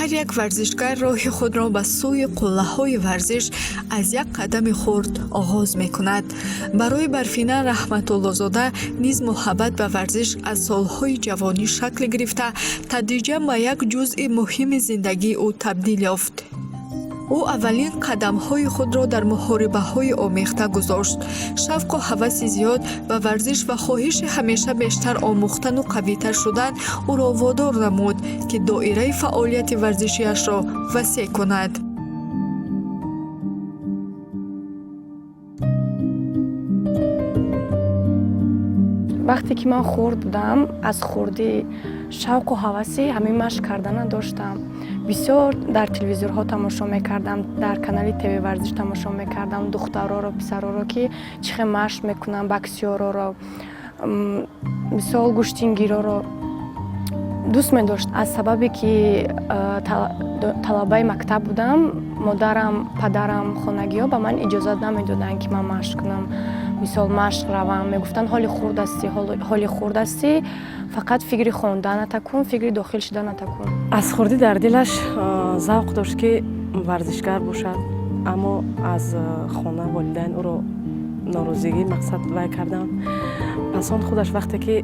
Ҳар як варзишгар роҳи худро ба сӯи қуллаҳои варзиш аз як қадами хурд оғоз мекунад. Барои Барфина Раҳматуллозода низ муҳаббат ба варзиш аз солҳои ҷавонӣ шакл гирифта, тадриҷан ба як ҷузъи муҳими зиндагии ӯ табдил ёфт. Ӯ аввалин қадамҳои худро дар муҳорибаҳои омехта гузошт. Шавқу ҳаваси зиёд ба варзиш ва хоҳиши ҳамеша бештар омӯхтану қавитар шудан ӯро водор намуд, ки доираи фаъолияти варзишиашро васеъ кунад. Вақте ки ман хурд будам, аз хурдӣ шавқу ҳаваси ҳамин машқ кардана доштам. Бисёр дар телевизорҳо тамошо мекардам, дар канали ТВ Варзиш тамошо мекардам духтароро, писароро, ки чӣ хел машқ мекунанд, боксёроро, мисол, гӯштингироро дӯст медошт. Аз сабабе ки талабаи мактаб будам, модарам, падарам, хонагиҳо ба ман иҷозат намедоданд, ки ман машқ кунам, мисол, машқ равам. Мегуфтанд: «Ҳоли хурд ҳастӣ, ҳоли хурд ҳастӣ, фақат фикри хонданата кун, фикри дохил шуданата кун». Аз хурдӣ дар дилаш завқ дошт, ки варзишгар бошад, аммо аз хона волидайн ӯро норозигӣ мақсад вай карданд. Пас он худаш вақте ки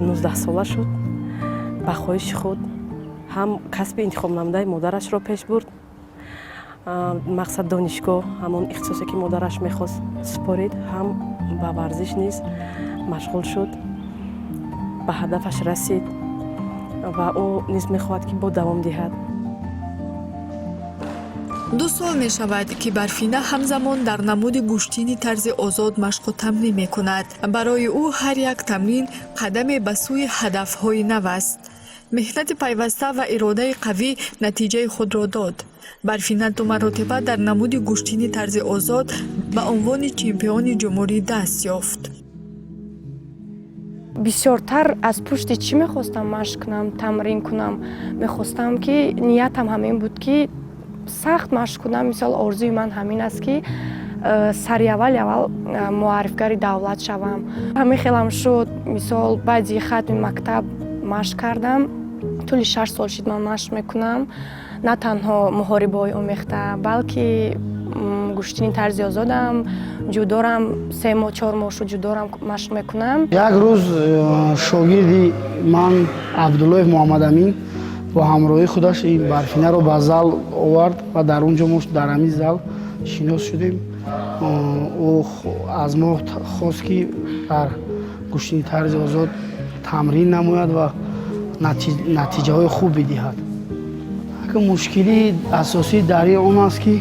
19-сола шуд, ба хоҳиши худ ҳам касби интихобнамудаи модарашро пеш бурд, мақсад донишгоҳ, ҳамон ихтисосе, ки модараш мехост, супорид, ҳам ба варзиш низ машғул шуд, ба ҳадафаш расид ва ӯ низ мехоҳад, ки бо давом диҳад. 2 сол мешавад, ки Барфина ҳамзамон дар намуди гӯштини тарзи озод машқу тамрин мекунад. Барои ӯ ҳар як тамрин қадаме ба сӯи ҳадафҳои нав аст. Меҳнати пайваста ва иродаи қавӣ натиҷаи худро дод. Барфина ду маротиба дар намуди гӯштини тарзи озод ба унвони чемпиони ҷумҳурӣ даст ёфт. Бисёртар аз пушти чӣ мехостам машқ кунам, тамрин кунам? Мехостам, ки ниятам ҳамин буд, ки сахт машқ кунам. Мисол, орзуи ман ҳамин аст, ки сари аввал муаррифгари давлат шавам. Ҳамин хелам шуд. Мисол, баъди хатми мактаб машқ кардам. Тӯли 6 сол шид ман машқ мекунам, на танҳо муҳорибаҳои омехта, балки гӯштини тарзи озодам, ҷудорам. 3 моҳ, 4 моҳ шуд, ҷудорам машқ мекунам. Як рӯз шогирди ман Абдуллоев Муҳаммадамин бо ҳамроҳии худаш ин Барфинаро ба зал овард ва дар он ҷо мо дар ҳамин зал шинос шудем. Ӯ аз мо хост, ки дар гӯштини тарзи озод тамрин намояд ва натиҷаҳои хуб бидиҳад. Мушкилии асосӣ дар ин он аст, ки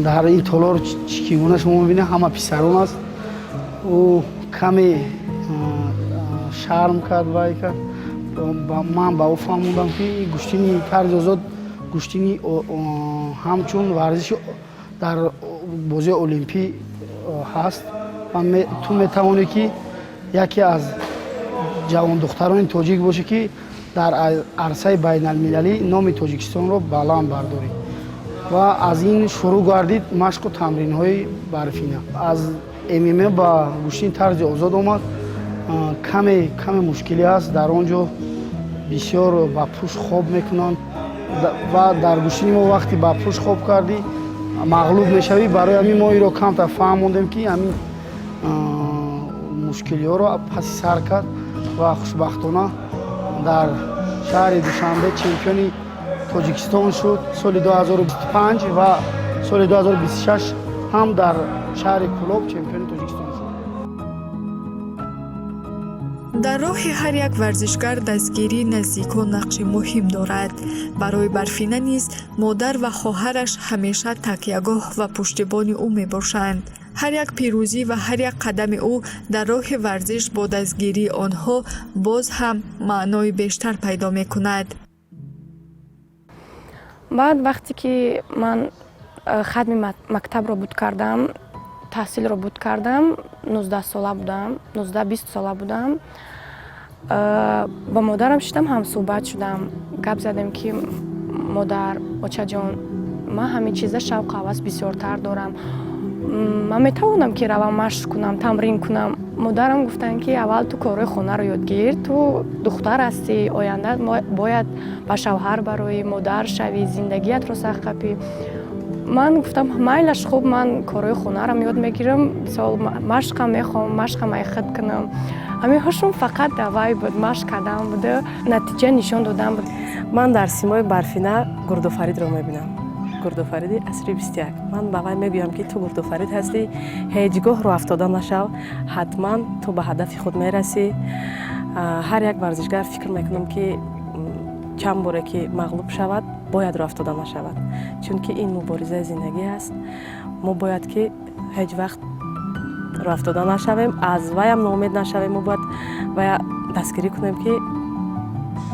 дар ин толор, чӣ гуна шумо мебинед, ҳама писарон аст. Ӯ каме шарм кард, вай кард. Ман ба ӯ фаҳмондам, ки гӯштини тарзи озод гӯштини ҳамчун варзиши дар бозии олимпӣ ҳаст ва ту метавонӣ, ки яке аз ҷавондухтарони тоҷик бошӣ, ки дар арсаи байналмилалӣ номи Тоҷикистонро баланд бардорӣ. Ва аз ин шурӯъ гардид машқу тамринҳои Барфина. Аз ММА ба гӯштини тарзи озод омад. Каме каме мушкилӣ аст дар он ҷо, бисёр ба пушт хоб мекунанд ва дар гӯштини мо вақте ба пушт хоб кардӣ, мағлуб мешавӣ. Барои ҳамин мо инро камтар фаҳмондем, ки ҳамин мушкилиҳоро паси сар кард ва хушбахтона дар шаҳри Душанбе чемпиони Тоҷикистон шуд соли 2025 ва соли 2026 ҳам дар шаҳри Кӯлоб чемпиони Тоҷикистон шуд. Дар роҳи ҳар як варзишгар дастгирии наздикон нақши муҳим дорад. Барои Барфина низ модар ва хоҳараш ҳамеша такягоҳ ва пуштибони ӯ мебошанд. Ҳар як пирӯзӣ ва ҳар як қадами ӯ дар роҳи варзиш бо дастгирии онҳо боз ҳам маънои бештар пайдо мекунад. Баъд вақте ки ман хатми мактабро буд кардам, таҳсилро буд кардам, 19-сола будам, 19-20 сола будам, ба модарам шидам, ҳамсӯҳбат шудам, гап задем, ки модар, очаҷон, ман ҳамин чиза шавқу ҳавас бисёртар дорам, ман метавонам, ки равам, машқ кунам, тамрин кунам. Модарам гуфтанд, ки аввал ту корҳои хонаро ёд гир, ту духтар ҳастӣ, оянда бояд ба шавҳар бароӣ, модар шавӣ, зиндагиятро сахт қапӣ. Ман гуфтам, майлаш, хуб, ман корҳои хонарам ёд мегирам, мисол, машқам мехоҳам, машқам айхуд кунам. Ҳамин ҳушум фақат давай буд, машқ кардан буда, натиҷа нишон додан буд. Ман дар симои Барфина Гурдофаридро мебинам, Гурдофариди асри 21. Ман ба вай мегӯям, ки ту Гурдофарид ҳастӣ, ҳеҷ гоҳ рӯҳафтода нашав, ҳатман ту ба ҳадафи худ мерасӣ. Ҳар як варзишгар, фикр мекунам, ки чанд боре ки мағлуб шавад, бояд рӯҳафтода нашавад, чунки ин муборизаи зиндагӣ аст. Мо бояд ки ҳеҷ вақт рӯҳафтода нашавем, аз ваям ноумед нашавем. Мо бояд вая дастгирӣ кунем, ки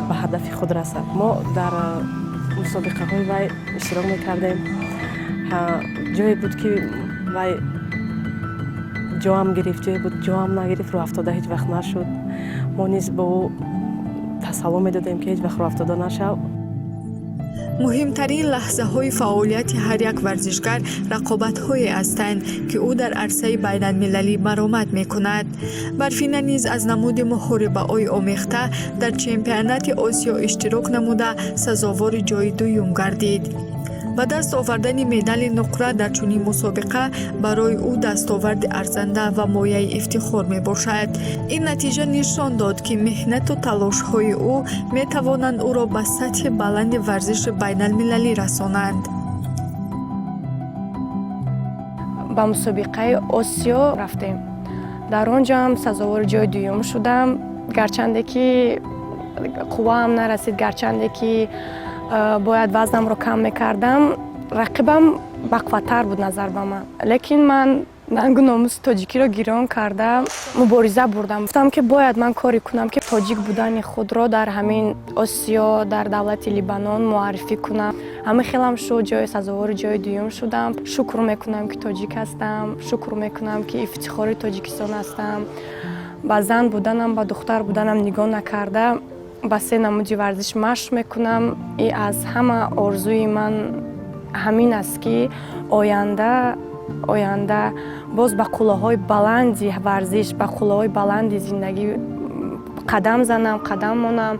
ба ҳадафи худ расад. Мо дар мусобиқаҳои вай иштирок мекардем. Ҷое буд, ки вай ҷоам гирифт, ҷое буд, ҷоам нагирифт. Рӯҳафтода ҳеҷ вақт нашуд. Мо низ бо ӯ тасалло медодем, ки ҳеҷ вақт рӯҳафтода нашав. Муҳимтарин лаҳзаҳои фаъолияти ҳар як варзишгар рақобатҳое ҳастанд, ки ӯ дар арсаи байналмилалӣ баромад мекунад. Барфина низ аз намуди муҳорибаҳои омехта дар чемпионати Осиё иштирок намуда, сазовори ҷои дуюм гардид. Ба даст овардани медали нуқра дар чунин мусобиқа барои ӯ дастоварди арзанда ва мояи ифтихор мебошад. Ин натиҷа нишон дод, ки меҳнату талошҳои ӯ метавонанд ӯро ба сатҳи баланди варзиши байналмилалӣ расонанд. Ба мусобиқаи Осиё рафтем. Дар он ҷо ҳам сазовори ҷои дуюм шудам, гарчанде ки қувваам нарасид, гарчанде ки бояд вазнамро кам мекардам. Рақибам бақувваттар буд назар ба ман, лекин ман нангу номуси тоҷикиро гирон карда мубориза бурдам. Гуфтам, ки бояд ман коре кунам, ки тоҷик будани худро дар ҳамин Осиё, дар давлати Либанон муаррифӣ кунам. Ҳамин хелам шуд, ҷои сазовори ҷои дуюм шудам. Шукр мекунам, ки тоҷик ҳастам, шукр мекунам, ки ифтихори Тоҷикистон ҳастам. Ба зан буданам, ба духтар буданам нигоҳ накарда, ба се намуди варзиш машқ мекунам. И аз ҳама орзуи ман ҳамин аст, ки оянда боз ба қуллаҳои баланди варзиш, ба қуллаҳои баланди зиндагӣ қадам занам, қадам монам.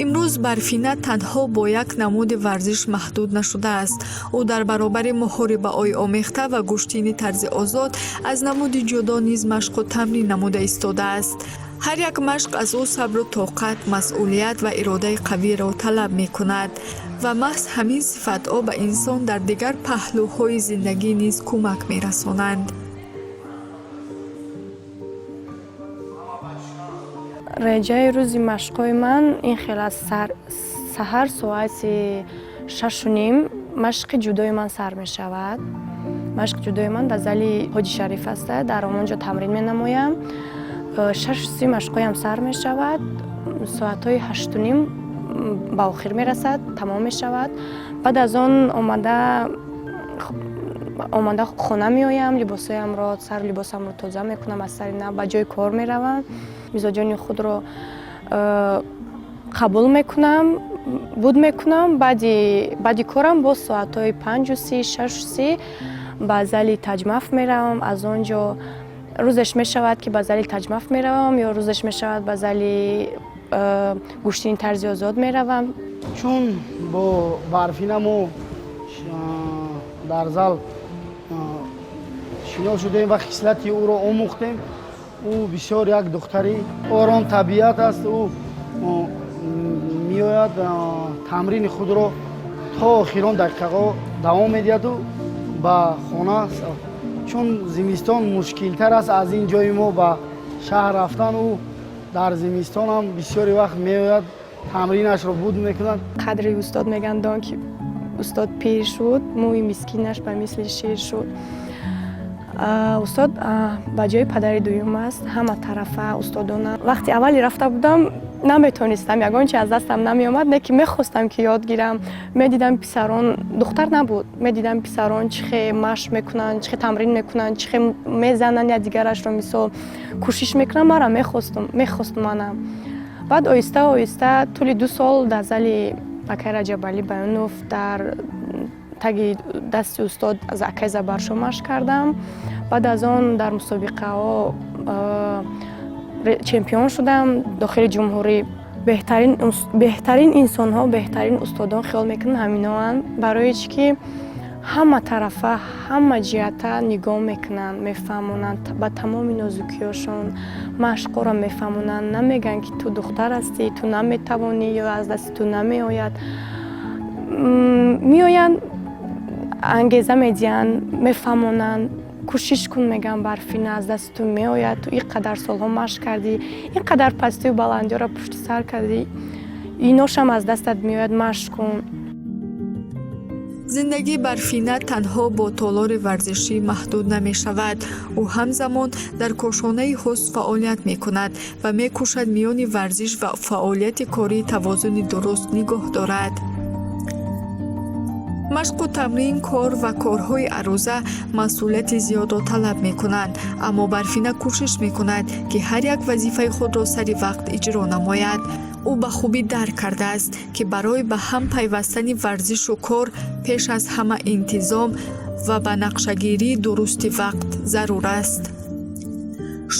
Имрӯз Барфина танҳо бо як намуди варзиш маҳдуд нашудааст. Ӯ дар баробари муҳорибаҳои омехта ва гӯштини тарзи озод аз намуди ҷудо низ машқу тамрин намуда истодааст. Ҳар як машқ аз ӯ сабру тоқат, масъулият ва иродаи қавиро талаб мекунад ва маҳз ҳамин сифатҳо ба инсон дар дигар паҳлӯҳои зиндагӣ низ кӯмак мерасонанд. Реҷаи рӯзи машқҳои ман ин хел аст. Саҳар соати 6:30 машқи ҷудои ман сар мешавад. Машқи ҷудои ман дар зали Ҳоҷи Шариф аста, дар он ҷо тамрин менамоям. 6:30 машқҳоям сар мешавад, соатҳои 8:30 ба охир мерасад, тамом мешавад. Баъд аз он омада хона меоям, либосҳоямро, сару либосамро тоза мекунам, аз сари нав ба ҷои кор меравам, мизоҷони худро қабул мекунам, буд мекунам. Баъди корам боз соатҳои 5:30, 6:30 ба зали Таҷмаф меравам. Аз он ҷо рӯзеш мешавад, ки ба зали Таҷмаф меравам, ё рӯзеш мешавад, ба зали гӯштини тарзи озод меравам. Чун бо Барфина мо дар зал шинос шудем ва хислати ӯро омӯхтем, ӯ бисёр як духтари ором табиат аст. Ӯ меояд, тамрини худро то охирон дақиқаҳо давом медиҳаду ба хона. Чун зимистон мушкилтар аст аз ин ҷои мо ба шаҳр рафтан, ӯ дар зимистонам бисёри вақт меояд, тамринашро буд мекунад. Қадри устод мегӯянд дон, ки устод пир шуд, мӯи мискинаш ба мисли шир шуд. Устод ба ҷои падари дуюм аст, ҳама тарафа устодона. Вақти аввале рафта будам, наметонистам, ягон чи аз дастам намеомад, не ки мехостам, ки ёд гирам. Медидам писарон, духтар набуд, медидам писарон чӣ хе машқ мекунанд, чӣ хе тамрин мекунанд, чӣ хе мезананд якдигарашро, мисол, кӯшиш мекунанд. Мара мехостум манам. Баъд оҳиста оҳиста тӯли 2 сол дар зали акай Раҷабалӣ Баёнов дар Таги дасти устод аз акай Забаршо машқ кардам. Баъд аз он дар мусобиқаҳо чемпион шудам дохили ҷумҳурӣ. Беҳтарин инсонҳо, беҳтарин устодон хиёл мекунанд ҳаминоанд, барои чӣ ки ҳама тарафа, ҳама ҷиҳата нигоҳ мекунанд, мефаҳмонанд ба тамоми нозукиёшон, машқҳоро мефаҳмонанд. Намегӯянд, ки ту духтар ҳастӣ, ту наметавонӣ ё аз дасти ту намеояд. Меоянд, ангеза медиҳанд, мефаҳмонанд: кӯшиш кун, мегӯям, Барфина, аз дасти ту меояд, ту ин қадар солҳо машқ кардӣ, ин қадар пастию баландиёро пушти сар кардӣ, иношам аз дастат меояд, машқ кун. Зиндагии Барфина танҳо бо толори варзишӣ маҳдуд намешавад. Ӯ ҳамзамон дар кошонаи ҳусн фаъолият мекунад ва мекӯшад миёни варзиш ва фаъолияти корӣ тавозуни дуруст нигоҳ дорад. Машқу тамрин, кор ва корҳои ҳаррӯза масъулияти зиёдро талаб мекунанд, аммо Барфина кӯшиш мекунад, ки ҳар як вазифаи худро сари вақт иҷро намояд. Ӯ ба хубӣ дарк кардааст, ки барои ба ҳам пайвастани варзишу кор пеш аз ҳама интизом ва ба нақшагирии дурусти вақт зарур аст.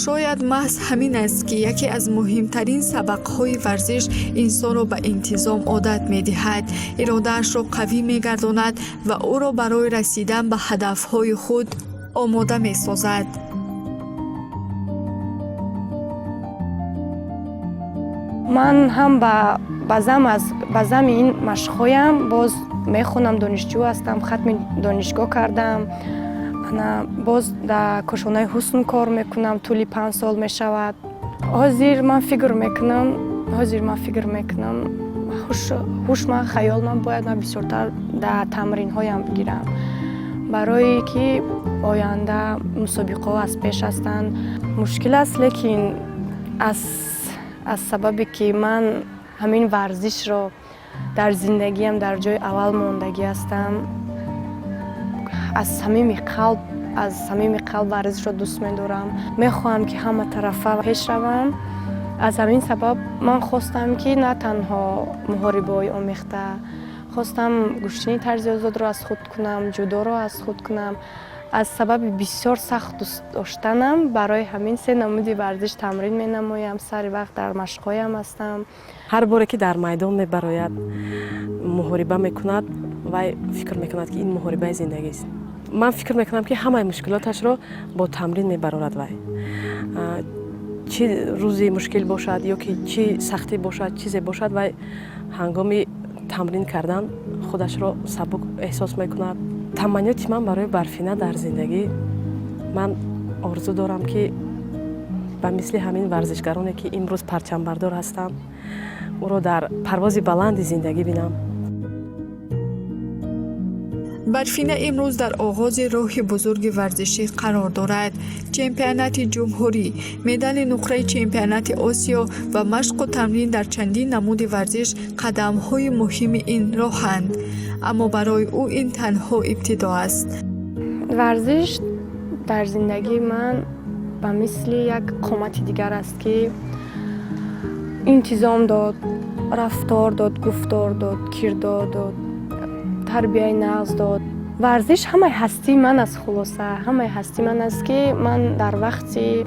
Шояд маҳз ҳамин аст, ки яке аз муҳимтарин сабақҳои варзиш инсонро ба интизом одат медиҳад, иродаашро қавӣ мегардонад ва ӯро барои расидан ба ҳадафҳои худ омода месозад. Ман ҳам ба зами ин машқҳоям боз мехонам, донишҷӯ ҳастам, хатми донишгоҳ кардам. Ана боз дар кошонаи ҳусн кор мекунам, тӯли 5 сол мешавад. Ҳозир ман фикр мекунам, ҳушма, хаёлман бояд ман бисёртар дар тамринҳоям бигирам, барое ки оянда мусобиқаҳо аз пеш ҳастанд. Мушкил аст, лекин аз сабабе ки ман ҳамин варзишро дар зиндагиам дар ҷои аввал мондагӣ ҳастам, аз самими қалб варзишро дӯст медорам, мехоҳам, ки ҳама тарафа пеш равам. Аз ҳамин сабаб ман хостам, ки на танҳо муҳорибаҳои омехта, хостам гӯштини тарзи озодро аз худ кунам, ҷудоро аз худ кунам. Аз сабаби бисёр сахт дӯст доштанам барои ҳамин се намуди варзиш тамрин менамоям, сари вақт дар машқҳоям ҳастам. Ҳар боре ки дар майдон мебарояд, муҳориба мекунад, вай фикр мекунад, ки ин муҳорибаи зиндагист. Ман фикр мекунам, ки ҳамаи мушкилоташро бо тамрин мебарорад. Вай чӣ рӯзи мушкил бошад ё ки чӣ сахтӣ бошад, чизе бошад, вай ҳангоми тамрин кардан худашро сабук эҳсос мекунад. Таманниёти ман барои Барфина дар зиндагӣ: ман орзу дорам, ки ба мисли ҳамин варзишгароне, ки имрӯз парчамбардор ҳастанд, ӯро дар парвози баланди зиндагӣ бинам. Барфина имрӯз дар оғози роҳи бузурги варзишӣ қарор дорад. Чемпионати ҷумҳурӣ, медали нуқраи чемпионати Осиё ва машқу тамрин дар чандин намуди варзиш қадамҳои муҳими ин роҳанд, аммо барои ӯ ин танҳо ибтидо аст. Варзиш дар зиндагии ман ба мисли як қомати дигар аст, ки интизом дод, рафтор дод, гуфтор дод, кирдор дод, тарбияи нағз дод. Варзиш ҳамаи ҳастии ман аст. Хулоса, ҳамаи ҳастии ман аст, ки ман дар вақти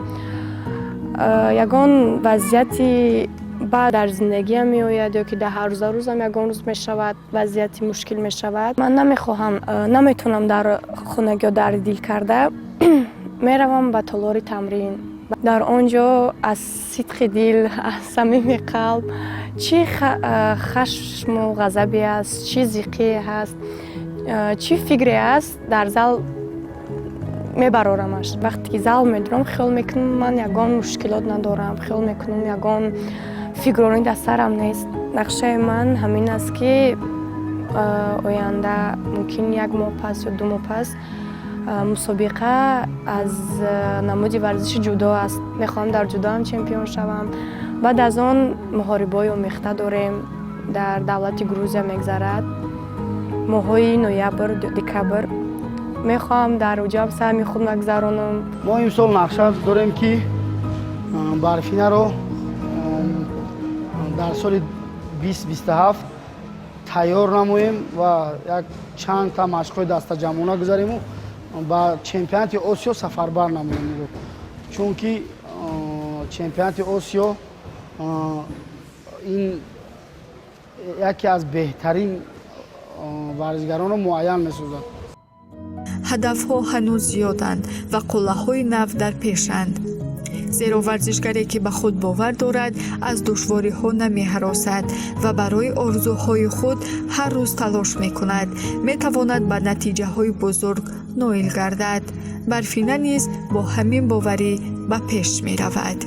ягон вазъияти бад дар зиндагиам меояд ё ки дар ҳаррӯза рӯзам ягон рӯз мешавад, вазъияти мушкил мешавад, ман намехоҳам, наметавонам дар хонагиҳо дарди дил карда, меравам ба толори тамрин. Дар он ҷо аз сидқи дил, аз самими қалб, чӣ хашму ғазабе аст, чӣ зиқие ҳаст, чӣ фикре аст, дар зал мебарорамаш. Вақте ки зал медурам, хиёл мекунам, ман ягон мушкилот надорам, хиёл мекунам, ягон фикрронӣ дар сарам нест. Нақшаи ман ҳамин аст, ки оянда, мумкин як моҳ пас ё 2 моҳ пас, мусобиқа аз намуди варзиши ҷудо аст. Мехоҳам дар ҷудоам чемпион шавам. Баъд аз он муҳорибаҳои омехта дорем, дар давлати Грузия мегзарад, моҳҳои ноябр, декабр. Мехоҳам дар уҷоам саҳми худ нагзаронам. Мо имсол нақша дорем, ки Барфинаро дар соли 2027 Тайёр намоем ва як чандта машқҳои дастаҷамъона гузариму ба чемпионати Осиё сафарбар намоем, чунки чемпионати Осиё ин яке аз беҳтарин варзишгаронро муайян месозад. Ҳадафҳо ҳанӯз зиёданд ва қуллаҳои нав дар пешанд, зеро варзишгаре, ки ба худ бовар дорад, аз душвориҳо намеҳаросад ва барои орзуҳои худ ҳар рӯз талош мекунад, метавонад ба натиҷаҳои бузург ноил гардад. Барфина низ бо ҳамин боварӣ ба пеш меравад.